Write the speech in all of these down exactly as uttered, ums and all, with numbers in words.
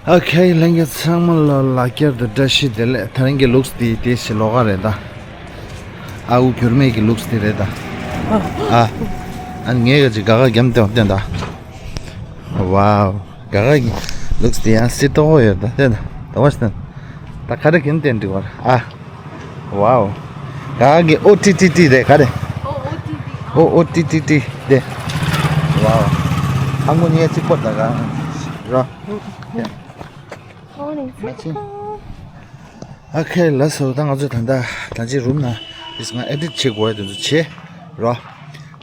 ཨོ་ཁེ། ལྷན་རྒྱས་ཚང་མ་ལ་ལགས་བསྐྱར་དུ་བཀྲ་ཤིས་བདེ་ལེགས། དེ་རིང་གི་ལུགས་འདི་དེ་ཞིག་ལོགས་ཀ་རེད་ད། ཨ་ཁུ་འགྱུར་མེད་ཀྱི་ལུགས་འདི་རེད་ད། ཨ། ཨ་ངས་ག་ཅིག་དགའ་དགའ་རྒྱབ་སྟེ་བསྟན་ད། ཝའོ། དགའ་དགའ་གི་ལུགས་འདི་ཡང་སྲིད་ཏོག་ཡོད་ད་བསྟན་ད། ད་བ་ཞིག་བསྟན། ད་ག་རེ་གིན་བསྟན་འགྲིག་བར་ཨ། ཝའོ། དགའ་དགའ་གི་ཨོ་ཏི་ཏི་ཏི་རེད་ག་རེ། ཨོ་ཨོ་ཏི་ཏི་ཏི་རེད། ཝའོ། ཨ་ཁུ་ངས་གཅིག་པོ་ད་ག་རོ། ཨོ་ནི་ཚིག་ཁ། ཨ་ཁེ། ལགས་སོ། ད་ང་ཚོ་ད་ལྟ་ད་ཅི་རུམ་ན་ཨིས་ང་ཨེ་ཌིཊ་བྱེད་དགོས་ཡ་དེ་ཚོ་བྱེད་རོ།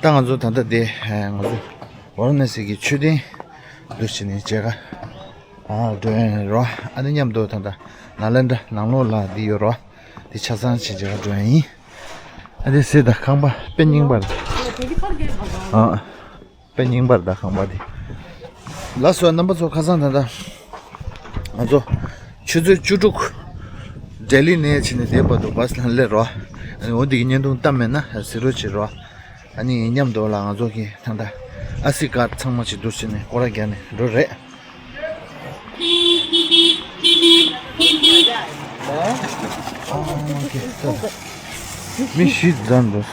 ད་ང་ཚོ་ད་ལྟ་དེ་ང་ཚོ་ཝཱ་ར་ཎ་སི་གི་མཆོད་རྟེན་འདུ་བྱེད་ནས་མཇལ་ཁ་ཨ་འགྲོ་ཡ་རོ། ཨ་ནི་མཉམ་དུ་ད་ལྟ་ནཱ་ལེནྡྲ་ནང་ལོགས་ལ་འདི་ཡོད་རོ། འདི་ཆ་ཚང་བྱེད་མཇལ་ཁ་འགྲོ་ཡ་ཡིན། ཨ་དེ་སྲིད་ད་ཁང་པ་དཔེ་རྙིང་པ་རེད། ཨ། དཔེ་རྙིང་པར་ད་ཁང་པ་དེ། ལགས་སོ་རྣམ་པ་ཚོ། ཁ་སང་ད་ལྟ་ང་ཚོ་ཆུ་ཚོད་བཅུ་དྲུག་ལྡི་ལི་ནས་ཕྱིན་ནས་དེ་བར་དུ་བཱས་ལ་སླེབས་རོ། ཨ་ནི་འོ་འདི་གི་བརྙན་ཐུང་བཏབ་མེད་ན་གཟིགས་རོགས་བྱེད་རོ། ཨ་ནི་མཉམ་དུ་ལ་ང་ཚོ་གི་ད་ལྟ་ཨ་སི་ཀར་ཚང་མ་ཅིག་བསྡུར་བྱས་ནས་སྐོར་ར་རྒྱག་ནས་འགྲོ་རེད། མི་ཤི་ཙམ་འདུག་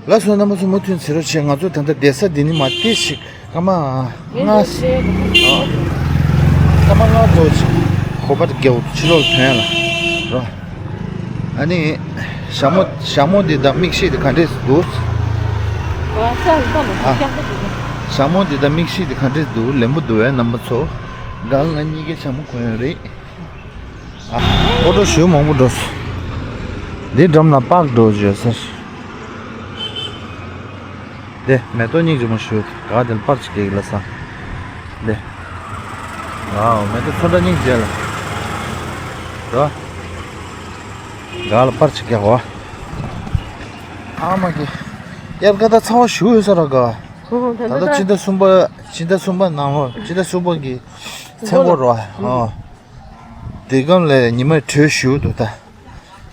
ལགས་སོ་རྣམ་པ་ཚོ། མུ་མཐུད་གཟིགས་རོགས་བྱེད། ང་ཚོ་ད་ལྟ་བསྡད་ས་འདི་ནི་མ་བལྟས་ཤིག་སྐར་མ་ལྔ། ཨ། སྐར་མ་ལྔ་འགྲོ་ཅིག་གོ་པར་རྒྱག་ཕྱི་ལོགས་ཐོན་ལ་རོ། ཨ་ནི་ཞྭ་མོ་ཞྭ་མོ་འདི་དང་མིག་ཤེལ་འདི་ག་འདྲས་འདུག་ཨ། ཞྭ་མོ་འདི་དང་མིག་ཤེལ་འདི་ག་འདྲས་འདུག་ལེན་པོ་འདུག་བས་རྣམ་པ་ཚོ། ག་ང་གཉིས་ཀའི་ཞྭ་མོ་གོན་ཡོད་རེད། ཨ། ཨོ་ཊོ་ཞེ་པོ་མང་པོ་འགྲོ་སོང་། འདི་འགྲམ་ལ་པཱརྐ་འགྲོ་བརྗོད་ཟེར། འདི་མེ་ཏོག་སྙིང་རྗེ་མོ་ཞིག་ཡོད། ག་དེ་ལ་པར་ཅིག་སྐྱེལ་གི་ལ་ས། འདི། ཝའོ། མེ་ཏོག་ཚོན་ཁྲ་སྙིང་རྗེ་ལ། འགྲོ། ག་ལ་པར་ཅིག་རྒྱག་གོ། ཨ་མ་གི། དབྱར་ཁ་ད་ཚ་བ་ཞེ་པོ་ཡོད་ས་ར་ག་ད་ལྟ་ཕྱི་ཟླ་གསུམ་པ། ཕྱི་ཟླ་གསུམ་པ་ནང་ལོ། ཕྱི་ཟླ་གསུམ་པ་གི་མཚན་འགོ་རོ། ཨོ། དེ་གམ་ལས་ཉི་མ་དྲོད་ཞུ་འདུག་ད།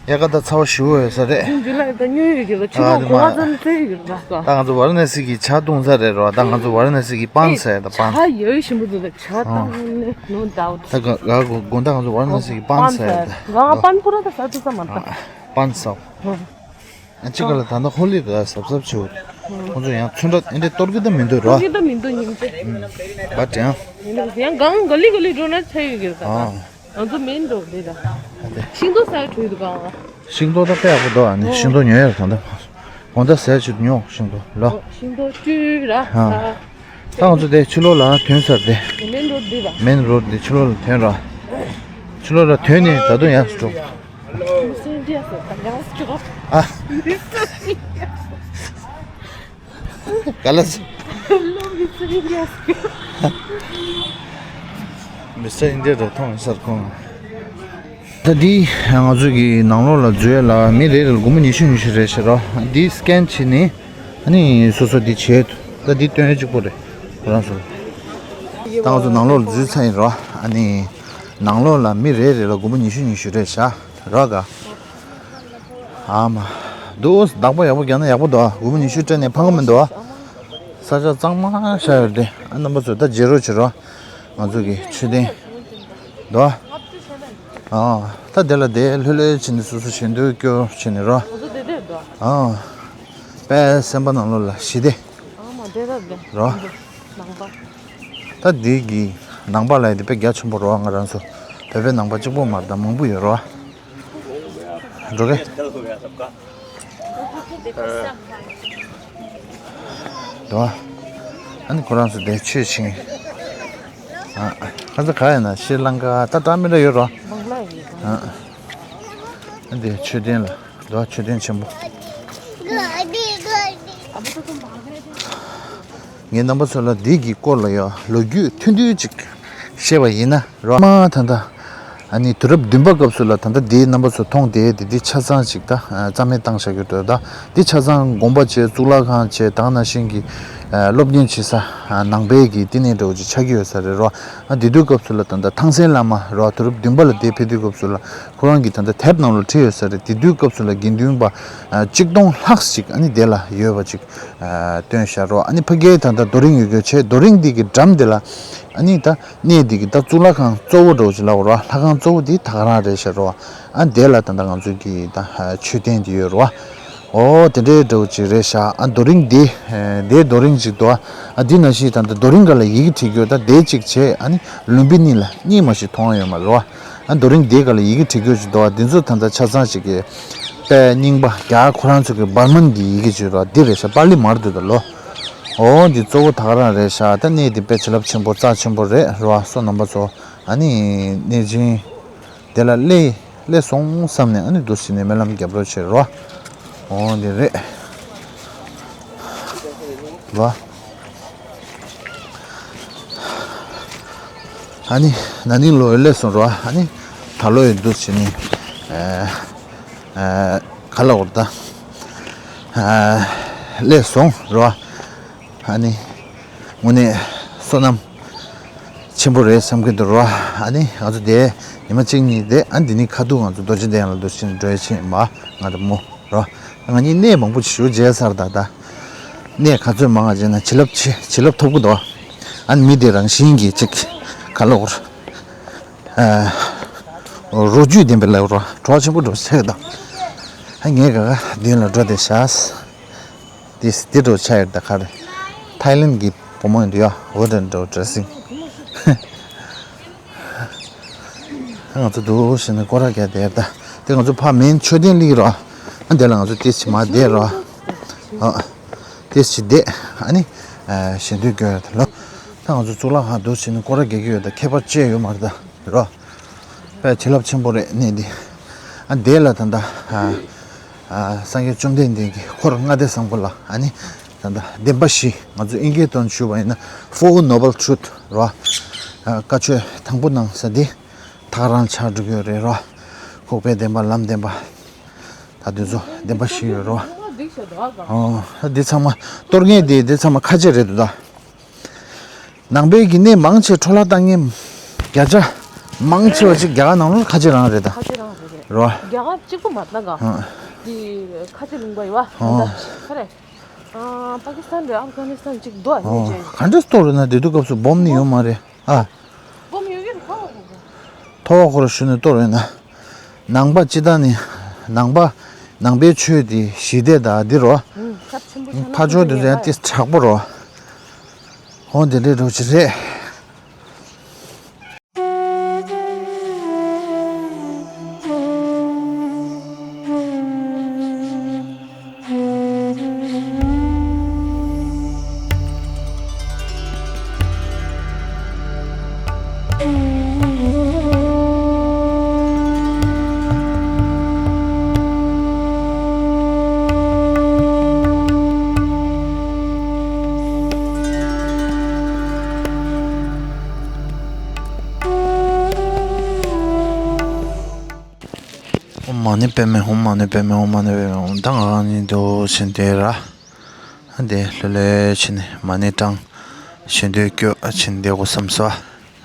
དབྱར་ཁ་ད་ཚ་བ་ཞུ་འོས་ས་རེད། ཇུན་ཇུ་ལའི་ད་སྔོན་ཡོད་ཀྱི་ལ་ཕྱི་ཨ་ལོགས་དེ་གོ་བ་མ་ཙམ་བཙལ་ཡོད་ཀྱི་རེད་ད། ད་ང་ཚོ་ཝཱ་ར་ཎ་སི་གི་ཇ་བཏུང་ས་རེད་རོ། ད་ང་ཚོ་ཝཱ་ར་ཎ་སི་གི་པན་ཟེར་ད་པན། ཇ་ཡོད་ཞིམ་པོ་འདུག་ད། ཇ་བཏང་ནས་no doubt། ད་ག་ག་གོ་དགོང་དག་ང་ཚོ་ཝཱ་ར་ཎ་སི་གི་པན་ཟེར་ད། ང་པན་པུ་ར་ད་ཟ་ཐུབ་ས་མ་རེད་ད། པན་ཟ། ཨ་ཅི་ག་ལ་ད་ནི་ཧོ་ལི་ད་གཟབ་གཟབ་བྱེད། ཁོང་ཚོ་ཡང་ཚོན་ཁྲ་ཨེ་འདྲས་གཏོར་གི་ད་མི་འདུག་རོ། གཏོར་གི་ད་མི་འདུག་སྙིང་རྗེ། བ་དྲན། ཡང་གང་ག་ལི་ག་ལི་འགྲོ་ན་ཆ་ཡོད་ཀྱི་རེད་ད། ཨ། ང་ཚོ་མེན་རོ་ཌི་རེད་ད། ཤིང་ཏོག་ཟ་བྲོས་འདུག་གང་། ཤིང་ཏོག་ད་དཔེ་ཡག་པོ་འདུག་ཨ་ནི་ཤིང་ཏོག་ཉོ་ཡ་རེད་ད། དགོང་དག་ཟས་བྱེད་དུ་ཉོ་ཤིང་ཏོག་ལོ། ཤིང་ཏོག་བཅུ་ར་ཨ། ད་ང་ཚོ་དེ་ཕྱི་ལོགས་ལ་ཐོན་ཚར་ཏེ། མེན་རོ་ཌི་རེད་ད། མེན་རོ་ཌི་ཕྱི་ལོགས་ལ་ཐོན་ར། ཕྱི་ལོགས་ལ་ཐོན་ནས་ད་དུང་ཡར་འགྲོ། མི་སེར་འདི་ཡ་ཟེར་ད་ཡང་སྐྱོ། ཨ། མི་སེར་འདི་ཡ་ཟེར། ག་ལ་ཟེར། ལོ་མི་སེར་འདི་ཡ་ཟེར། མི་སེར་འདི་ར་མཐོང་སར་ཁོང་། ད་འདི་ང་ཚོ་གི་ནང་ལོགས་ལ་འཛུལ་ཡ་ལ་མི་རེ་རེ་ལ་སྒོར་མོ་ཉི་ཤུ་ཉི་ཤུ་རེད་ཤག་ར། འདི་སི་ཀེན་བྱས་ནས་ཨ་ནི་སོ་སོ་འདི་བྱེད། ད་འདི་སྟོན་ཡ་གཅིག་པོ་རེད་ཁོ་རང་ཚོ་ལ། ད་ང་ཚོ་ནང་ལོགས་ལ་འཛུལ་ཚར་ཡིན་ར། ཨ་ནི་ནང་ལོགས་ལ་མི་རེ་རེ་ལ་སྒོར་མོ་ཉི་ཤུ་ཉི་ཤུ་རེད་ཤག་ར་ག་ཨ་མ། འདུག་བདག་པོ་ཡག་པོ་རྒྱག་ན་ཡག་པོ་འདུག་སྒོར་མོ་ཉི་ཤུ་སྤྲད་ནས་ཕངས་ཀྱི་མི་འདུག་ས་ཆ་གཙང་མ་ཤར་ཡོད་དེ། ཨ་རྣམ་པ་ཚོ་ད་མཇལ་རོགས་བྱེད་རོགས། ང་ཚོ་གི་མཆོད་རྟེན་འདུག་ཨ། ད་དེ་ལ་དེ་ལྷོད་ལྷོད་བྱས་ནས་སོ་སོ་ཞལ་འདོན་སྐྱོར་བྱས་ནས་རོ། ང་ཚོ་དེ་དེར་འདུག་ཨ། དཔལ་སེམས་དཔའ་ནང་ལོགས་ལ་ཞི་བདེ། ཨ་མ་དེ་ལ་དེ་རོ། ནང་པ། ད་འདི་གི་ནང་པ་ལ་དེ་དཔེ་རྒྱ་ཆེན་པོ་རོ། ང་རང་ཚོ་བོད་པའི་ནང་པ་གཅིག་པོ་མ་རེད་ད། མང་པོ་ཡོད་རོ། འགྲོ་གི་འདུག་ཨ་ནི་ཁོ་རང་ཚོ་དེ་ཆོས་བྱེད། ཨ། ཁ་ཚ་ག་ཡིན་ན་ཤྲི་ལང་ཀ་ད་འདྲ་མི་འདྲ་ཡོད་རོ། ཨ། ཨ་འདི་མཆོད་རྟེན་ལ་འདུག་མཆོད་རྟེན་ཆེན་པོ། ངས་རྣམ་པ་ཚོ་ལ་འདི་གི་སྐོར་ལ་ཡང་ལོ་རྒྱུས་ཐུང་ཐུང་ཅིག་བཤད་པ་ཡིན་ན། རོ་མ་ད་ལྟ་ཨ་ནི་དུས་རབས་བདུན་པ་སྐབས་སུ་ལ་ད་ལྟ་འདིའི་རྣམ་པ་ཚོ་མཐོང་བསྡད་དེ་འདི་ཆ་ཚང་ཅིག་ད་རྩ་མེད་བཏང་བཞག་གི་འདུག་ད་འདི་ཆ་ཚང་དགོན་པ་བྱས། གཙུག་ལག་ཁང་བྱས། ད་ག་ནང་བཞིན་གྱི་ སློབ་གཉེར་བྱེད་ས་ནང་པའི་གི་བསྟི་གནས་འདྲ་བོ་ཅིག་ཆགས་ཀྱི་ཡོད་ས་རེད་རོ། ཨ་དེ་དུས་སྐབས་སུ་ལ་ད་ལྟ་ཐང་སན་བླ་མ་རོ། དུས་རབས་བདུན་པ་ལ་དེ་ཕེབས་དུས་སྐབས་སུ་ལ་ཁོ་རང་གི་ད་ལྟ་དེབ་ནང་ལ་བྲིས་ཡོད་ས་རེད། དེ་དུས་སྐབས་སུ་ལ་དགེ་འདུན་པ་གཅིག་སྟོང་ལྷག་ཅིག་ཨ་ནི་དེ་ལ་ཡོད་པ་ཅིག་སྟོན་ཤག་རོ། ཨ་ནི་ཕ་གིའི་ད་ལྟ་རྡོ་རིང་ཡོད་རྒྱུ་བྱས། རྡོ་རིང་འདི་གི་འགྲམ་དེ་ལ་ཨ་ནི་ད་གནས་འདི་གི་ད་གཙུག་ལག་ཁང་གཙོ་བོ་འདྲ་བོ་ཅིག་ལབ་དགོས་རོ། ལྷ་ཁང་གཙོ་བོ་འདི་ད་ག་རང་རེད་ཤག་རོ། ཨ་དེ་ལ་ད་ལྟ་ང་ཚོའི་གི་ད་མཆོད་རྟེན་འདི་ཡོད་རོ། ཨོ་དེ་འདྲའི་འདྲ་བོ་ཅིག་རེད་ཤག་ཨ་རྡོ་རིང་འདི་དེའི་རྡོ་རིང་ཅིག་འདུག་ཨ་འདི་ནང་བཞིན་ད་ལྟ་རྡོ་རིང་སྒང་ལ་ཡི་གེ་བྲིས་རྒྱུ་ད་དེ་གཅིག་བྱས། ཨ་ནི་ལུམ་བི་ནི་ལ་གཉིས་མ་ཞིག་མཐོང་ཡོད་མ་རེད་རོ། ཨ་རྡོ་རིང་དེའི་སྒང་ལ་ཡི་གེ་བྲིས་རྒྱུ་ཅིག་འདུག་ཨ་འདི་ཚོ་ད་ལྟ་ཆ་ཚང་ཅིག་གི་དཔེ་རྙིང་པ་རྒྱ་གར་ཁོ་རང་ཚོ་གི་བར་མན་གྱི་ཡི་གེ་ཅིག་རོ། འདི་རེད་ཤག་པཱ་ལི་མར་འདུག་ད་ལོ། ཨོ་འདི་གཙོ་བོ་ད་ག་རང་རེད་ཤག་ད་གནས་འདི་དཔེ་བྱིན་རླབས་ཆེན་པོ་རྩ་ཆེན་པོ་རེད་རོ། བསོད་ནམས་པ་ཚོ་ཨ་ནི་གནས་ཆེན་དེ་ལ་སླེབས་སླེབས་སོང་བསམ་ནས་ཨ་ནི་འདུག་སེ་ནས་སྨོན་ལམ་རྒྱབ་རོགས་བྱེད་རོ། ཨོ་འདི་རེད་རོ། ཨ་ནི་ན་ནིང་ལོ་ཡི་སླེབས་སོང་རོ། ཨ་ནི་ད་ལོ་ཡི་འདུག་སེ་ནས་ཨ་ཨ་ག་ལ་འོར་ད་ཨ་སླེབས་སོང་རོ། ཨ་ནི་དངོས་གནས་བསོད་ནམས་ཆེན་པོ་རེད་བསམ་གྱི་འདུག་རོ། ཨ་ནི་ང་ཚོ་དེ་ཉི་མ་གཅིག་གཉིས་དེ་ཨ་འདི་ནི་ཁ་ཐུག་ང་ཚོ་རྡོ་རྗེ་གདན་ལ་འདུག་སེ་འགྲོ་ཡ་ཕྱིན་ཡིན་པ་ང་དང་མོ་རོ། ང་གཉིས་གནས་མང་པོ་ཞིག་མཇལ་ཚར། ད་ད་གནས་ག་ཚོད་མང་ང་མཇལ་ན་བྱིན་རླབས་ཆེ་བྱིན་རླབས་ཐོབ་ཀྱི་འདུག་ཨ་ནི་མི་དེ་རང་བཞིན་གྱིས་ཅིག་ག་ལ་འོར་ཨ་རོ་རྒྱུས་ལྡན་པའི་ལ་རོ་གྲོགས་ཆེན་པོ་འགྲོ་ཚེ་དང་ཨ་ངས་ག་ག་མདུན་ལ་འགྲོ་བསྡད་ཤག་དེ་དེ་འགྲོ་ཆ་ཡོད་ད་ག་རེ། ཐའི་ལན་གྱི་བུ་མོ་ཡིན་འདུག་ཡ། འོ་དེ་འགྲོ་འདྲ་སིང་། ང་ཚོ་འདུག་ཟེར་ནས་སྐོར་ར་རྒྱག་བསྡད་ད། དེ་ང་ཚོ་ཕ་མེན་མཆོད་རྟེན་སླེབས་རོ། ཨ་དེ་ལ་ང་ཚོ་ཏིས་ཅི་མ་བསྡད་རོ། ཨ་ཏིས་ཅི་བསྡད། ཨ་ནི་ཞལ་འདོན་སྐྱོར་ཡ་ད་ལོ། ད་ང་ཚོ་གཙུག་ལག་ཁང་འདུག་ཟེར་ནས་སྐོར་ར་རྒྱག་གི་ཡོད་ད། ཁྱད་པར་ཅི་ཡོད་མ་རེད་ད་རོ། དཔེ་བྱིན་རླབས་ཆེན་པོ་རེད་གནས་འདི། ཨ་དེ་ལ་ད་ལྟ་ཨ་ཨ་སངས་རྒྱས་བཅོམ་ལྡན་འདས་ཀྱི་འཁོར་ལྔ་སྡེ་བཟང་པོ་ལ་ཨ་ནི་ད་ལྟ་བདེན་པ་བཞི། ང་ཚོ་ཨིན་སྐད་ཐོག་ནས་ཞུས་པ་ཡིན་ན་Four Noble Truth རོ། ཨ་བཀའ་ཆོས་དང་པོ་གནང་ས་འདི་ད་ག་རང་ཆགས་འགྲོ་གི་ཡོད་རེད་རོ། ཁོག་པའི་བདེན་པ་ལམ་བདེན་པ། ད་དུས་ཚོད་བདེན་པ་བཞི་ཡོད་རོ། ཨོ་འདི་ཚང་མ་གཏོར་མཁན་འདི་འདི་ཚང་མ་ཁ་ཆེ་རེད་འདུག་ད། ནང་པའི་གི་གནས་མང་ཆེ་འཕྲོ་བརླག་བཏང་མཁན་བརྒྱ་ཆ་མང་ཆེ་བ་ཅིག་རྒྱ་གར་ནང་ལོགས་ཁ་ཆེ་རང་རེད་ད། ཁ་ཆེ་རང་རེད་རེད། རོ། རྒྱ་གར་གཅིག་པུ་མ་ན་ག་ཧང་། འདི་ཁ་ཆེ་ལུང་པ་ཡོད་བ། ཧང་། ད་ཁ་རེད། ཨ་པ་ཀི་སི་ཐན་རེད། ཨབ་གྷ་ནི་སི་ཐན་གཅིག་འདུག་ཨ་ནི་ཅེ། ག་འདྲ་སྟོར་རེད་ན་དེ་དུས་སྐབས་སུ་སྦོམ་ནི་ཡོད་མ་རེད་ཨ། སྦོམ་ཡོད་ཀྱི་རེད་ཁ་བ་གོ་གོ། ཐོ་བ་ཁོ་ར་ཞུ་ནས་གཏོར་ཡོད་ན། ནང་པ་སྤྱི་བཏང་ནི་ནང་པ་ནང་པའི་ཆོས་དེ་ཞི་བདེ་དང་འདི་རོ། ཨུམ་ཚབས་ཆེན་པོ་ཆགས་ན་ཕར་ཕྱོགས་དེ་ཚོ་ཡང་ཏིས་དྲག་པོ་རོ། ཧོ་འདི་འདྲའི་འགྲོ་ཅི་རེད། ཨོཾ་མ་ཎི་པདྨེ་ཧཱུྃ། མ་ཎི་པདྨེ་ཧཱུྃ། མ་ཎི་པདྨེ་ཧཱུྃ། ད་ང་གཉིས་འདུག་ཕྱིན་དེ་ར། ཨ་འདི་ལྷོད་ལྷོད་ཕྱིན་ནས་མ་ཎི་བགྲང་། ཞལ་འདོན་སྐྱོར་ཕྱིན་བསྡད་དགོས་བསམ་སོང་།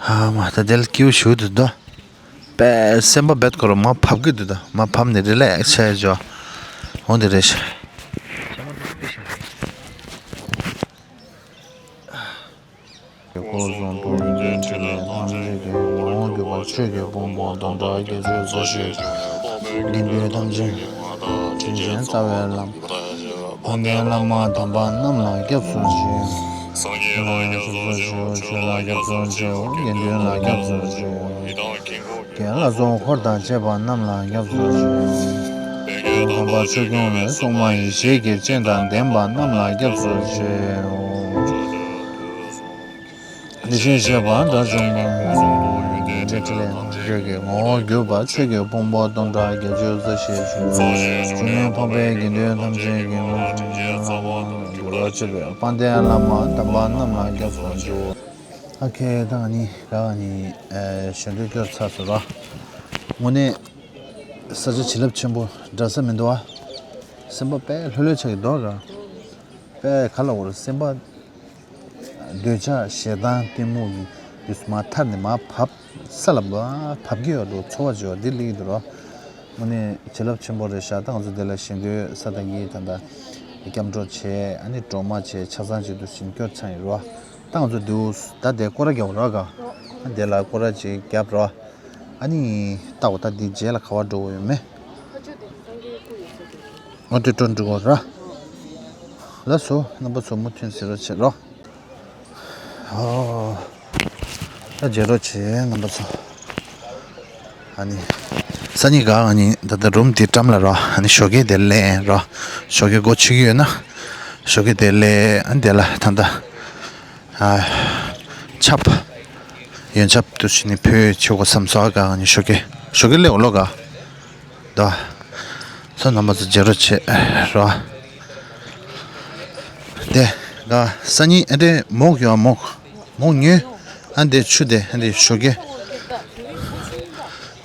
ཨ་མ་ད་དེ་ལ་སྐྱིད་པོ་ཞུ་འདུག་ད། པས་སེམས་པ་རྦད་ཁོ་ར་མར་བབས་ཀྱི་འདུག་ད། མར་བབས་ནས་རི་ལེགས་བྱས་འཇོག་འོ་འདི་རེད་ཤག་འཁོར་གསུམ་དུ་ཡོན་ཏན་ཕྲིན་ལས་རྣམ་འབྱེད་ཀྱི། ངོ་བོ་གྱུར་པ་ཆོས་ཀྱི་ཕུང་པོ་དོན་དག་བརྒྱད་ཅུ་རྩ་བཞི། དགེ་འདུན་ཐམས་ཅད་དྲིན་ཅན་རྩ་བའི་བླ་མ། དཔལ་ལྡན་བླ་མ་དམ་པ་རྣམས་ལ་སྐྱབས་སུ་མཆི། སངས་རྒྱས་ལ་སྐྱབས་སུ་མཆིའོ། ཆོས་ལ་སྐྱབས་སུ་མཆིའོ། དགེ་འདུན་ལ་སྐྱབས་སུ་མཆིའོ། དགེ་ལ་སོགས་འཁོར་དང་བཅས་པ་རྣམས་ལ་སྐྱབས་སུ་མཆིའོ། དམ་པ་ཆོས་སྐྱོང་བའི་སྲུང་མ་ཡེ་ཤེས་ཀྱི་སྤྱན་དང་ལྡན་པ་རྣམས་ལ་སྐྱབས་སུ་མཆིའོ། དེ་བཞིན་གཤེགས་པ་དགྲ་བཅོམ་པ། ཡོན་ཏན་ཕྲིན་ལས་རྣམ་འབྱེད་ཀྱི། ངོ་བོ་གྱུར་པ་ཆོས་ཀྱི་ཕུང་པོ་དོན་དག་བརྒྱད་ཅུ་རྩ་བཞི་ཆོས། འབྱུང་གནས་འཕགས་པའི་དགེ་འདུན་ཐམས་ཅད་ཀྱི། ངོ་བོ་དྲིན་ཅན་རྩ་བ་རྣམས་གྱུར་པར་བྱེད་པའི་དཔལ་ལྡན་བླ་མ་དམ་པ་རྣམས་ལ་སྐྱབས་སུ་མཆིའོ། ཨ་ཁེ་ད་ནི་ག་ནི་ཞལ་འདོན་སྐྱོར་ཚར་སོང་ར། དངོས་གནས་ས་ཆ་བྱིན་རླབས་ཆེན་པོ་འདྲ་ས་མི་འདུག་ཨ། སེམས་པ་དཔེ་ལྷོད་ལྷོད་ཆགས་ཀྱི་འདུག་ར། དཔེ་ག་ལ་འོར་སེམས་པ་ འདོད་ཆགས་ཞེ་སྡང་གཏི་མུག་གི་དུས་མ་ཐར་ནས་མ་བབས་ས་ལ་བབས་ཀྱི་ཡོད་འགྲོ། ཚོར་བ་བྱེད་པ་འདི་ལེགས་འདུག་རོ། དངོས་གནས་བྱིན་རླབས་ཆེན་པོ་རེད་ཤག་ད་ང་ཚོ་འདི་ལ་ཞེ་འདོད་ས་དང་གི་ད་ལྟ་སྐྱབས་འགྲོ་བྱས། ཨ་ནི་སྒྲོལ་མ་བྱས། ཆ་ཚང་བྱས་འདུག་ཕྱིན་སྐྱོར་ཚང་ཡིན་རོ། ད་ང་ཚོ་འདུག་ད་དེ་སྐོར་ར་རྒྱབ་རོ་ག་ཨ་དེ་ལ་སྐོར་ར་ཅིག་རྒྱབ་རོ། ཨ་ནི་ལྟ་འོ་ད་འདི་རྗེས་ལ་ག་བ་འགྲོ་འོ་ཡོད་མེད། འོ་དེ་སྤྲོ་འགྲོ་འོ་ར། ལགས་སོ། རྣམ་པ་ཚོ་མུ་མཐུད་ཟེར་རོ་བྱེད་རོ། ཨོ། ད་རྗེས་རོ་བྱེད་རྣམ་པ་ཚོ། ཨ་ནི། སང་ཉིན་ག་ཨ་ནི་ད་ལྟ་རུམ་དེ་འགྲམ་ལ་རོ། ཨ་ནི་ཞོགས་ཀས་དེ་ལེན་རོ། ཞོགས་ཀས་སྒོ་ཕྱེ་གི་ཡོད་ན། ཞོགས་ཀས་དེ་ལེན། ཨ་ནི་དེ་ལ་ད་ལྟ། ཨ། ཆབ། ཡོན་ཆབ་དུ་ཕྱིན་ནས་ཕུལ་ཆོག་གོ་བསམ་སོང་། ཨ་ག་ཨ་ནི་ཞོགས་ཀས་ཞོགས་ཀས་སླེབས་འོ་ལོ་ག་ད། ལྷ་རྣམ་པ་ཚོ་རྗེས་རོ་བྱེད་རོ། དེ་ག་སང་ཉིན་ཨ་འདྲེ་མོག་ཡོང་མོག་མོག་ཉོས། ཨ་འདྲེ་ཆུ་དེ་ཨ་འདྲེ་ཞོགས་ཀས།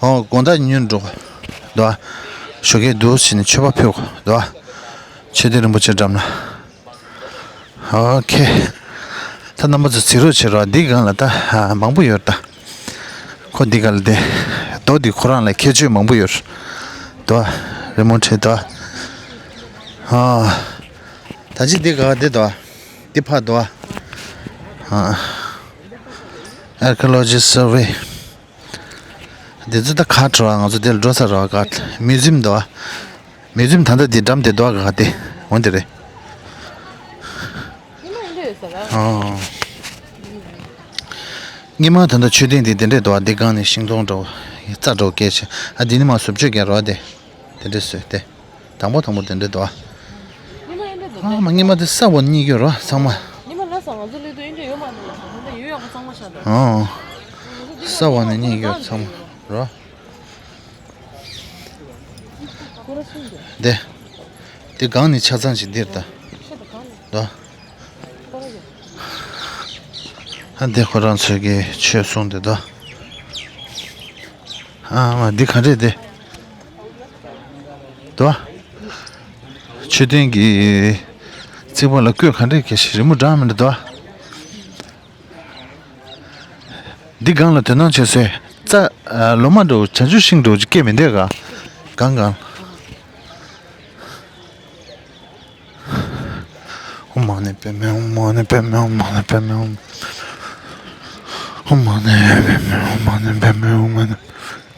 ཨོ་དགོང་དག་ཉོས་འགྲོ། དོ། ཞོགས་ཀས་འདུག་ཕྱིན་ནས་མཆོད་པ་ཕུལ་གོ་དོ། མཆོད་རྟེན་རིན་པོ་ཆེ་འགྲམ་ལ། ཨོ་ཁེ། ད་རྣམ་པ་ཚོ་གཟིགས་རོགས་བྱེད་རོགས། འདི་སྒང་ལ་ད་མང་པོ་ཡོད་ད། ཁོ་འདི་སྒང་ལ་བསྡད། རྡོ་འདི་ཁོ་རང་ལ་ཁྱད་ཆོས་མང་པོ་ཡོད། དོ། རི་མོ་བྲིས་དོ། ཨ། ད་ཅི་འདི་ག་འདི་དོ། འདི་ཕ་དོ། ཨ། Archaeology Survey། འདི་ཚོ་ད་ག་འགྲོ་བ། ང་ཚོ་འདིར་འགྲོ་ས་ར་ག་མིའུ་ཛིམ་འདུག་མིའུ་ཛིམ་ད་ལྟ་འདི་འགྲམ་དེ་འདུག་ག་དེ་འོ་འདི་རེད། ཨོ། སྔོན་མ་ད་ལྟ་མཆོད་རྟེན་འདི་དེ་འདྲས་འདུག་འདི་སྒང་ནས་ཤིང་སྡོང་འདྲ་བོ་རྩྭ་འདྲ་བོ་སྐྱེས་བྱས། ཨ་འདི་ནི་མ་བཟོ་བཅོས་རྒྱག་རོགས་དེ། དེ་འདྲས་བཟོས་ཏེ། དང་པོ་དང་པོ་དེ་འདྲས་འདུག་ཉི་མ་ཨེ་འདྲ་འདུག་ཨ་མ་ཉི་མ་དེ་ས་བ་གཉིས་ཀྱོ་རོ་ཚང་མ། ཉི་མ་ལ་ས་ང་ཚོ་ལས་དུ་ཨེ་འདྲ་ཡོད་མ་འདུག་ད་ལྟ་ཡོད་ཡག་པོ་ཚང་མ་ཤ་འདུག་ཨོ། ས་བ་ནས་གཉིས་ཀྱོ་ཚང་མ་རོ། དེ། དེ་སྒང་ནས་ཆ་ཚང་ཞིག་འདིར་ད། ད། ཨ་འདི་ཁོ་རང་ཚོས་ཀྱི་ཆོས་གསུངས་ཏེ་ད། ཨ་མ་འདི་ག་འདྲས་དེ། དོ། མཆོད་རྟེན་གྱི་རྩིག་པ་ལ་བརྐོས་ག་འདྲས་གལ་ཞིག་རི་མོ་འདྲ་མི་འདྲ་དོ། འདི་སྒང་ལ་དོ་སྣང་བྱེད་སའི་རྩྭ། ལོ་མ་འདྲ་བོ་བྱང་ཆུབ་ཤིང་འདྲ་བོ་ཅིག་སྐྱེས་མི་འདུག་ག་སྒང་སྒང་། ཨོཾ་མ་ཎི་པདྨེ་ཧཱུྃ། མ་ཎི་པདྨེ་ཧཱུྃ། མ་ཎི་པདྨེ་ཧཱུྃ། ཨོཾ་མ་ཎི་པདྨེ་ཧཱུྃ། མ་ཎི་པདྨེ་ཧཱུྃ། མ་ཎི་པདྨེ་ཧཱུྃ། མ་ཎི།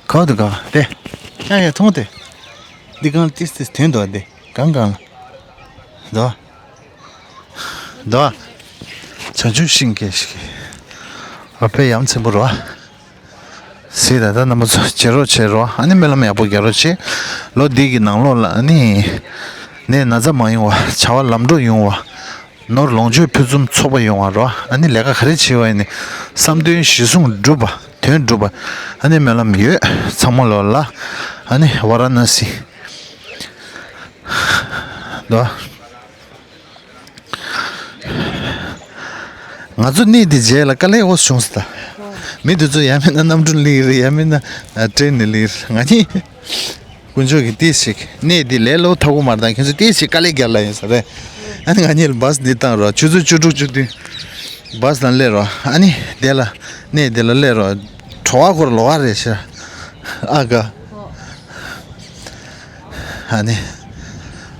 ག་བ་འདུག་ག་དེ། ཡ་ཡ་མཐོང་དེ། འདི་སྒང་ལ་ཏིས་ཏིས་དོན་འདུག་དེ་སྒང་སྒང་ལ། འདུག་ག་འདུག་ག་བྱང་ཆུབ་ཤིང་སྐྱེས་ཤིག་ཨ་ཕའི་ཡ་མཚན་པོ་རོ། སི་ད་ད་རྣམ་པ་ཚོ་བྱེད་རོགས་བྱེད་རོགས། ཨ་ནི་སྨོན་ལམ་ཡག་པོ་རྒྱག་རོགས་བྱེད། ལོ་འདི་གི་ནང་ལོགས་ལ་ཨ་ནི། ནད་ན་ཚ་མ་ཡོང་བ། བྱ་བ་ལམ་འགྲོ་ཡོང་བ། ནོར་ལོངས་སྤྱོད་ཕུན་སུམ་ཚོགས་པ་ཡོང་བ་རོ། ཨ་ནི་ལས་ཀ་ག་རེ་བྱེད་པ་ཡིན་ནི། བསམ་དོན་གཞིར་བཟུང་འགྲུབ་པ། དོན་འགྲུབ་པ། ཨ་ནི་སྨོན་ལམ་ཡོད། ཚང་མ་ལོ་ལ། ཨ་ནི་ཝ་ར་ཎ་སི། ད། ང་ཚོ་གནས་འདི་མཇལ་ལ་དཀའ་ལས་འོ་བྱུང་སོང་ད། མི་འདི་ཚོ་ཡང་མིན་ན་གནམ་གྲུ་སླེབས་རེད། ཡང་མིན་ན་ཨ་ཊེན་ནས་སླེབས་རེད། ང་གཉིས་དཀོན་མཆོག་གིས་ཏིས་ཞིག་གནས་འདི་ལས་སླ་པོ་ཐག་པོ་མ་རེད་ད། ཁྱེད་ཚོ་ཏིས་ཞིག་དཀའ་ལས་རྒྱག་ལ་ཡིན་ས་རེད། ཨ་ནི་ང་གཉིས་ལ་བཱས་འདི་བཏང་རོགས། ཆུ་ཚོད་བཅུ་དྲུག་བཅུ་བདུན་བཱས་ནང་སླེབས་རོགས། ཨ་ནི་དེ་ལ་གནས་འདི་ལ་སླེབས་རོགས། བྲོ་བ་ཁོར་ལོ་བ་རེད་ཤག་ཨ་ག་ཨ་ནི།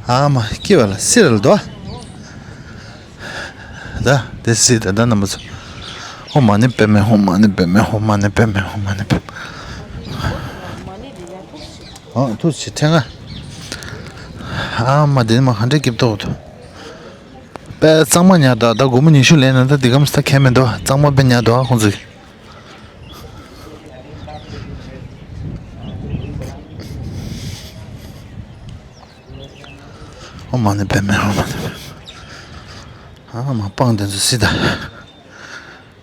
ཨ་མ་སྐྱེ་བ་ལ་སི་རལ་དོ། ད་དེ་སི་ད་ད་རྣམ་པ་ཚོ། ཨོཾ་མ་ཎི་པདྨེ་ཧཱུྃ། མ་ཎི་པདྨེ་ཧཱུྃ། མ་ཎི་པདྨེ་ཧཱུྃ། མ་ཎི་པདྨེ་ཧཱུྃ། ཨོ་ཐུགས་རྗེ་ཆེ་ང་། ཨ་མ་དེ་མ་ག་འདྲས་སྐྱིད་ཏོག་ཏོ། དཔེ་གཙང་མ་ཉར་ད། ད་སྒོར་མོ་ཉི་ཤུ་ལེན་ན་ད་འདི་གམ་ས་ཁྱད་མེད་དོ། གཙང་མ་དཔེ་ཉར་དོ་ཨ་ཁོང་ཚོས། ཨོཾ་མ་ཎི་པདྨེ་ཧཱུྃ། མ་ཎི་པདྨེ། ཨ་མ་སྤང་དེ་ཚོ་སི་ད།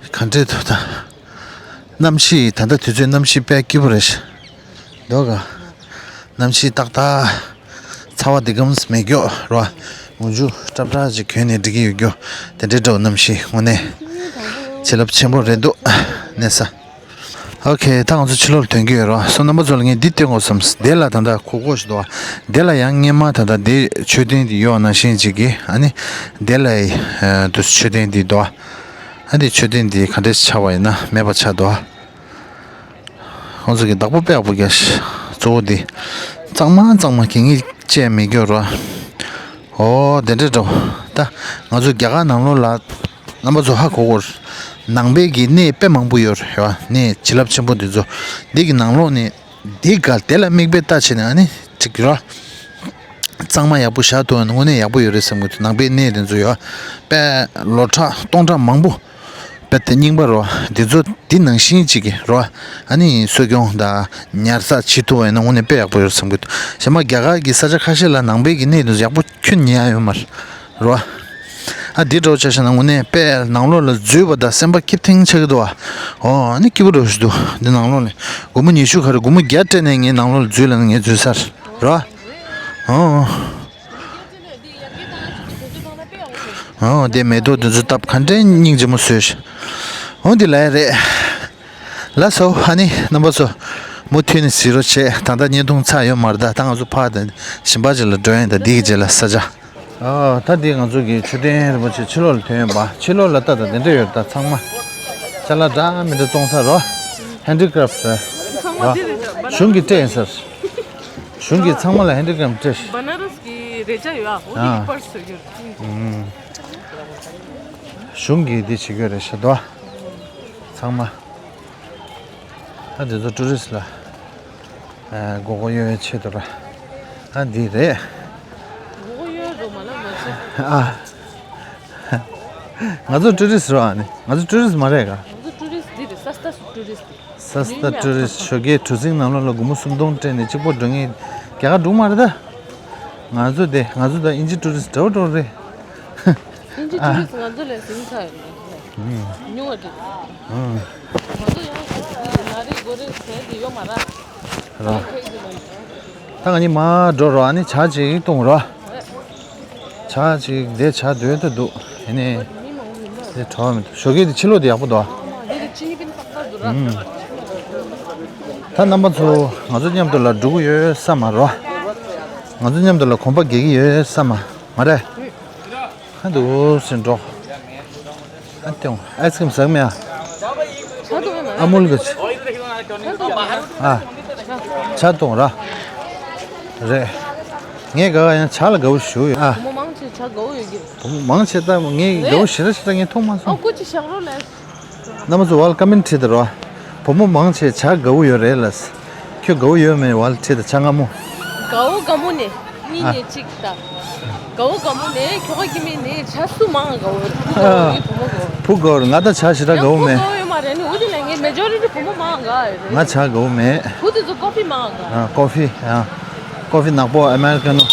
ག་འདྲས་འདུག་ད། གནམ་གཤིས་ད་ལྟ་དུས་ཚོད་གནམ་གཤིས་དཔེ་སྐྱིད་པོ་རེད་ཤག་འདུག་ག་གནམ་གཤིས་ཏག་ཏག་ཚ་བ་འདི་གམ་མེད་རྒྱུ་རོ། འོག་འཇུག་སྲབ་སྲབ་ཅིག་གྱོན་ནས་འགྲིག་གི་ཡོད་རྒྱུ། དེ་འདྲའི་འདྲ་བོ་གནམ་གཤིས་དངོས་གནས་བྱིན་རླབས་ཆེན་པོ་རེད་འདུག་གནས་ས། ཨོ་ཁེ། ད་ང་ཚོ་ཕྱི་ལོགས་ལ་ཐོན་གྱི་ཡོད་རོ། སོ་རྣམ་པ་ཚོ་ལ་ངས་འདི་སྟོན་དགོས་བསམ། དེ་ལ་ད་ལྟ་གོག་གོག་ཞིག་འདུག་བ། དེ་ལ་ཡང་སྔོན་མ་ད་ལྟ་དེ་མཆོད་རྟེན་འདི་ཡོད་ནང་བཞིན་ཅིག་གི་ཨ་ནི་དེ་ལ་ཡི་དུ་མཆོད་རྟེན་འདི་འདུག་བ། ཨ་འདི་མཆོད་རྟེན་འདི་ག་འདྲས་ཆགས་པ་ཡིན་ན་མེད་པ་ཆགས་འདུག་ཨ། ཁོང་ཚོ་གི་བདག་པོ་དཔེ་ཡག་པོ་རྒྱག་ཤག་གཙོ་བོ་འདི། གཙང་མ་གཙང་མ་གད་སྙིགས་ཅི་ཡང་མེད་རྒྱུ་རོ། ཨོ་དེ་འདྲས་འགྲོ། ད་ང་ཚོ་རྒྱ་གར་ནང་ལོགས་ལ་རྣམ་པ་ཚོ་ཧ་གོ་གོ། ནང་པའི་གི་གནས་དཔེ་མང་པོ་ཡོད་རེད་བ། གནས་བྱིན་རླབས་ཆེན་པོ་འདི་ཚོ། འདི་གི་ནང་ལོགས་ནས། འདི་ག་དེ་ལ་མིག་དཔེ་ལྟ་བྱས་ནས་ཨ་ནི་ཅིག་ར། གཙང་མ་ཡག་པོ་བཞག་ཐུབ་ན་དངོས་གནས་ཡག་པོ་ཡོད་རེད་བསམ་གི་འདུག་ནང་པའི་གནས་དེ་ཚོ་ཡོད། དཔེ་ལོ་ཕྲག་སྟོང་ཕྲག་མང་པོ། དཔེ་དེ་རྙིང་པ་རོ། དེ་ཚོ་དེ་ནང་བཞིན་ཅིག་གི་རོ། ཨ་ནི་གསོ་སྐྱོང་དང་ཉར་ཚགས་བྱེད་ཐུབ་པ་ཡིན་ན་དངོས་གནས་དཔེ་ཡག་པོ་ཡོད་རེད་བསམ་གི་འདུག་གཞན་མ་རྒྱ་གར་གྱི་ས་ཆ་ཁ་ཤས་ལ་ནང་པའི་གི་གནས་དེ་ཚོ་ཡག་པོ་ཁྱོན་ནས་ཡང་ཡོད་མ་རེད། རོ། ཨ་འདི་འདྲ་བོ་ཆ་བཞག་ན་དངོས་གནས་དཔེ་ནང་ལོགས་ལ་འཛུལ་བ་དང་སེམས་པ་སྐྱིད་ཐིང་ཆགས་ཀྱི་འདུག་ཨ། ཨོ་ཨ་ནི་སྐྱིད་པོ་འདྲ་བོ་ཞིག་འདུག་འདི་ནང་ལོགས་ནས་སྒོར་མོ་ཉི་ཤུ་ག་རེ་སྒོར་མོ་བརྒྱ་སྤྲད་ནས་ངའི་ནང་ལོགས་ལ་འཛུལ་ལབ་ན་ངས་འཛུལ་ས་རེད། རོ། ཨོ། ཨོ་དེ་མེ་ཏོག་འདི་ཚོ་བཏབ་ག་འདྲའི་སྙིང་རྗེ་མོ་བཟོས་ཤག་ཨོ་འདི་ལ་ཡ་རེད། ལགས་སོ་ཨ་ནི་རྣམ་པ་ཚོ། མུ་མཐུད་ནས་གཟིགས་རོགས་བྱེད། ད་ལྟ་བརྙན་ཐུང་ཚར་ཡོད་མ་རེད། ད་ད་ང་ཚོ་ཕར་དང་ཞིང་པ་ཅིག་ལ་འགྲོ་ཡིན། ད་འདི་གི་རྗེས་ལ་ས་ཆ། ཨ་ད་འདི་ང་ཚོ་གི་མཆོད་རྟེན་རིན་པོ་ཆེ་ཕྱི་ལོགས་ལ་ཐོན་ཡོད་པ། ཕྱི་ལོགས་ལ་ལྟ་ད་དེ་འདྲ་ཡོད། ད་ཚང་མ་ཅ་ལག་འདྲ་མི་འདྲ་བཙོང་ས་རོ། ཧེན་ཌི་ཀ་རབ་ཊི་རོ། གཞུང་གིས་སྤྲད་ཡིན་ས་རེད། གཞུང་གིས་ཚང་མ་ལ་ཧེན་ཌི་ཀ་རབ་ཊི་སྤྲད། བ་ན་ར་སི་གི་རེ་ཅ་ཡོད་ཨ། འོ་དེ་ཨ་གི་པར་སི་བཟོ་རྒྱུ་རེད། གཞུང་གིས་འདི་བྱེད་དགོས་རེད་ཤག་འདུག་ཚང་མ། ད་འདི་ཚོ་ཊུ་རི་སི་ལ་ཨ་མགོ་སྐོར་གཡོ་བའི་ཆེད་དུ་ར། ཨ་འདི་རེད། མགོ་སྐོར་གཡོ་རོགས་མ་ལབ་མ་བྱེད། ཨ། ང་ཚོ་ཊུ་རི་སི་རོ། ཨ་ནི་ང་ཚོ་ཊུ་རི་སི་མ་རེད་ག་ང་ཚོ་ཊུ་རི་སི་འདི་རེད། ས་སྟ་སུ་ཊུ་རི་སི་འདི། ས་སྟ་ཊུ་རི་སི་ཞོགས་ཀའི་གྲུ་གཟིངས་ནང་ལོགས་ལ་སྒོར་མོ་སུམ་སྟོང་སྤྲད་ནས་གཅིག་པོ་འགྲོ་ངེས་རྒྱ་གར་འགྲོ་མ་རེད་ད། ང་ཚོ་དེ་ང་ཚོ་ད་དབྱིན་ཇི་ཊུ་རི་སི་འདྲ་བོ་འདྲ་བོ་རེད། དབྱིན་ཇི་ཊུ་རི་སི་ང་ཚོ་ལས་ཟིན་ཚར་ཡོད་རེད། ཉུང་བ་འདྲ། ང་ཚོ་ཡང་ཞིག་ན་རེ་དགོས་རེད་ཟེར་གྱི་ཡོད་མ་རེད། ར། ད་ང་གཉིས་མར་འགྲོ་རོགས། ཨ་ནི་ཇ་ཅིག་བཏུང་རོགས། ཇ་ཅིག་དེ་ཇ་དོད་དུ་འདུག་ཨ་ནི་དེ་བྲོ་བ་མི་འདུག་ཞོགས་ཀས་དེ་ཕྱི་ལོགས་དེ་ཡག་པོ་འདུག་ཨ། ད་རྣམ་པ་ཚོ་ང་ཚོ་མཉམ་དུ་ལ་འགྲོ་གི་ཡོད་ས་མ་རོ། ང་ཚོ་མཉམ་དུ་ལ་གོམ་པ་རྒྱག་གི་ཡོད་ས་མ་མ་རེད། ཧ་འདུག་སེ་འགྲོ། ཨ་ཏེ་ཨའི་སི་ཀྲིམ་ཟ་གི་མེད་ཨ། ཨ་མུལ་གི་ཨ་ཇ་བཏུང་ར། རེད། ངས་ག་ག་ཡང་ཇ་ལ་དགའ་བོ་ཞུ་ཡོད་ཨ། བུ་མོ་མང་ཆེ་ཇ་དགའ་བོ་ཡོད་ཀྱི། བུ་མོ་མང་ཆེ་ད་ངས་དགའ་བོ་ཞེ་དྲག་ཞེ་དྲག་ངས་མཐོང་མ་སོང་། ཨ་ཀུ་ཅི་བཞག་རོགས་ལས། རྣམ་པ་ཚོ་ཝལ་ཀ་མེན་ཊི་བྲིས་དང་རོ། བུ་མོ་མང་ཆེ་ཇ་དགའ་བོ་ཡོད་རེད་ལ། ཁྱོད་དགའ་བོ་ཡོད་མེད་ཝལ་བྲིས་དང་ཇ་མངར་མོ། དགའ་བོ་དགའ་མོ་ནས་གཉིས་ཨ་ནས་གཅིག་དང་། དགའ་བོ་དགའ་མོ་ནས་ཁྱོ་ག་སྐྱེ་མེད་ནས་ཇ་སུ་མང་དགའ་བོ་ཡོད། བུ་དགའ་བོ་ཨ་ཡིན་བུ་མོ་དགའ་བོ། བུ་དགའ་བོ་རེད། ང་ད་ཇ་ཞེ་དྲག་དགའ་བོ་མེད། ཡང་བུ་དགའ་བོ་ཡོད་མ་རེད་ནི། འོ་དེ་ལས་ངས་མེ་ཇོ་རི་ཊི་བུ་མོ་མང་དགའ་ཡོད་རེད། ང་ཇ་དགའ་བོ་མེད། བུ་དེ་ཚོ་ཀོ་ཕི་མང་དགའ། ཨ་ཀོ་ཕི་ཨ། ཀོ་ཕི་ནག་པོ་ཨ་མེ་རི་ཀ་ནོ།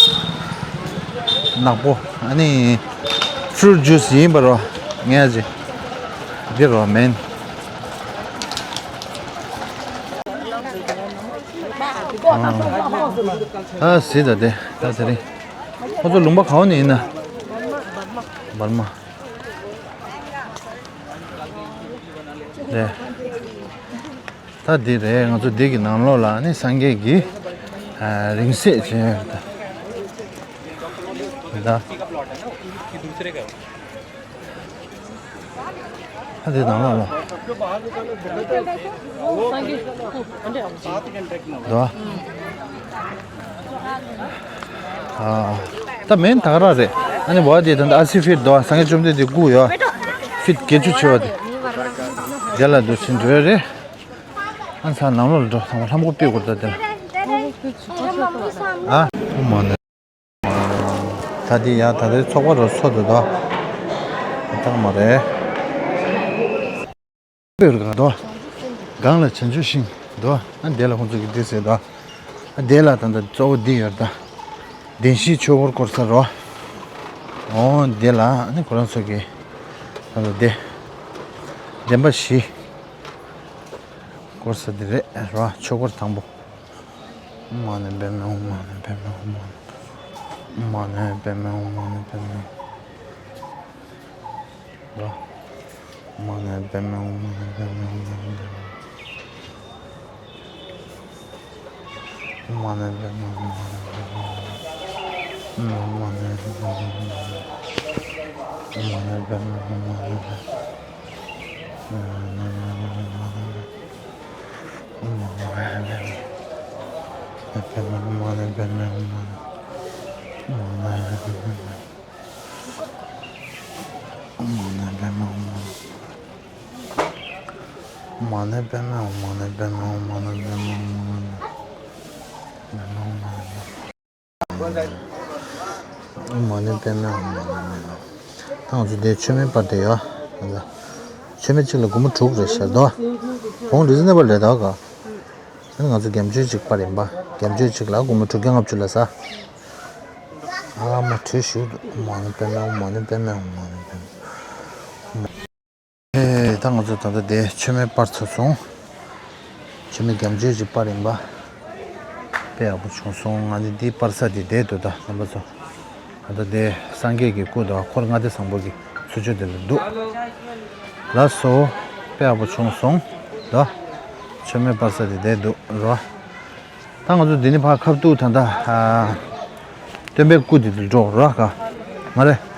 ནག་པོ་ཨ་ནི། ཕུ་རུཊ་ཇུས་ཡིན་པ་རོ། ངས་ཅི། འདི་རོ་མེན། ཨ་ཟི་ད་དེ་ད་དེ་རིང་། ཁོ་ཚོ་ལུང་པ་ག་བ་ནས་ཡིན་ན། འབར་མ། རེད། ད་འདི་རེད། ང་ཚོ་འདི་གི་ནང་ལོགས་ལ་ནི་སངས་རྒྱས་ཀྱི་ཨ་རིང་བསྲེལ་བྱས་ཡོད་རེད་ད། ད་འདི་ནང་ལོགས་ལ། སངས་རྒྱས་སྐུ་ཨ་འདྲ་ཡག་པོ་ཅིག་འདུག་ཨ། ད་མེན་ད་ག་རང་རེད། ཨ་ནི་བ་དེ་ད་ལྟ་ཨ་སི་ཕིཊ་འདུག་ཨ། སངས་རྒྱས་བཅོམ་ལྡན་འདས་སྐུ་ཡོད། ཕིཊ་བརྒྱད་ཅུ་ཆེ་བ་དེ། དེ་ལ་འདུག་ཕྱིན་འགྲོ་ཡ་རེད། ཨ་ནི་ས་ནང་ལོགས་ལ་འགྲོ། ཐང་པ་ལྷམ་གོག་ཕུད་དགོས་རེད་ད་དེ་ལ། ཨ་ཨོ་མ་ནི། ད་དེ་ཡ་ད་ལྟའི་ཚོགས་པ་རུ་ཚོགས་འདུག་དོ། ཐག་མ་རེད། པོས་ར་གང་དོ། སྒང་ལ་བྱང་ཆུབ་ཤིང་དོ། ཨ་དེ་ལ་ཁོང་ཚོ་གི་དེ་ཟེར་དོ། ཨ་དེ་ལ་ད་ལྟ་གཙོ་བོ་འདི་ཡོད་ད། བདེན་བཞིའི་ཆོས་འཁོར་བསྐོར་ས་རོ། ཨོ་དེ་ལ་ཨ་ནི་ཁོ་རང་ཚོ་གི་ད་ལྟ་དེ། བདེན་པ་བཞི། བསྐོར་ས་དེ་རེད་རོ། ཆོས་འཁོར་དང་པོ། ཨོཾ་མ་ཎི་པདྨེ་ཧཱུྃ། མ་ཎི་པདྨེ་ཧཱུྃ། མ་ཎི་པདྨེ་ཧཱུྃ། མ་ཎི། ཨོཾ་མ་ཎི་པདྨེ་ཧཱུྃ། མ་ཎི་པདྨེ་ཧཱུྃ། རོ། ཨོཾ་མ་ཎི་པདྨེ་ཧཱུྃ། མ་ཎི་པདྨེ་ཧཱུྃ། མ་ཎི་པདྨེ་ཧཱུྃ། ཨོཾ་མ་ཎི་པདྨེ་ཧཱུྃ། མ་ཎི་པདྨེ་ཧཱུྃ། ཨོཾ་མ་ཎི་པདྨེ་ཧཱུྃ། མ་ཎི་པདྨེ་ཧཱུྃ། མ་ཎི་པདྨེ་ཧཱུྃ། མ་ཎི་པདྨེ་ཧཱུྃ། མ་ཎི་པདྨེ་ཧཱུྃ། ད་ང་ཚོ་འདིར་མཆོད་མེ་སྤར་བསྡད་ཡོད། མཆོད་མེ་གཅིག་ལ་སྒོར་མོ་དྲུག་རེད་ཤག་འདུག་བོང་རི་ཟི་ནེ་བར་ལས་དག་ག་ང་ཚོ་བརྒྱད་ཅུ་གཅིག་སྤར་ཡིན་པ། བརྒྱད་ཅུ་གཅིག་ལ་སྒོར་མོ་དྲུག་བརྒྱ་ལྔ་བཅུ་ལ་ཟ། ཨ་མ་བྲོས་ཞུ། མ་ཎི་པདྨེ་ཧཱུྃ། མ་ཎི་པདྨེ་ཧཱུྃ། མ་ཎི་པདྨེ་ཧཱུྃ། ཨེ། ད་ང་ཚོ་ད་ལྟ་དེ་མཆོད་མེ་སྤར་ཚར་སོང་། མཆོད་མེ་བརྒྱད་ཅུ་གཅིག་སྤར་ཡིན་པ། དཔེ་ཡག་པོ་བྱུང་སོང་། ང་ཚོ་འདི་སྤར་ས་དེ་བསྡད་འདུག་ད་རྣམ་པ་ཚོ། ད་ལྟ་དེ་སངས་རྒྱས་ཀྱི་སྐུ་དང་འཁོར་ལྔ་སྡེ་བཟང་པོ་གི་ཚུལ་འཆོས་དེ་ལ་འདུག་ལགས་སོ། དཔེ་ཡག་པོ་བྱུང་སོང་། ད་མཆོད་མེ་སྤར་ས་དེ་བསྡད་འདུག་རོ། ད་ང་ཚོ་འདི་ནས་ཕར་ཁ་ཐུག་ད་ལྟ་ཨ། སྟོན་པའི་སྐུ་དེ་དུ་འགྲོ་ར་ག་ང་རེ།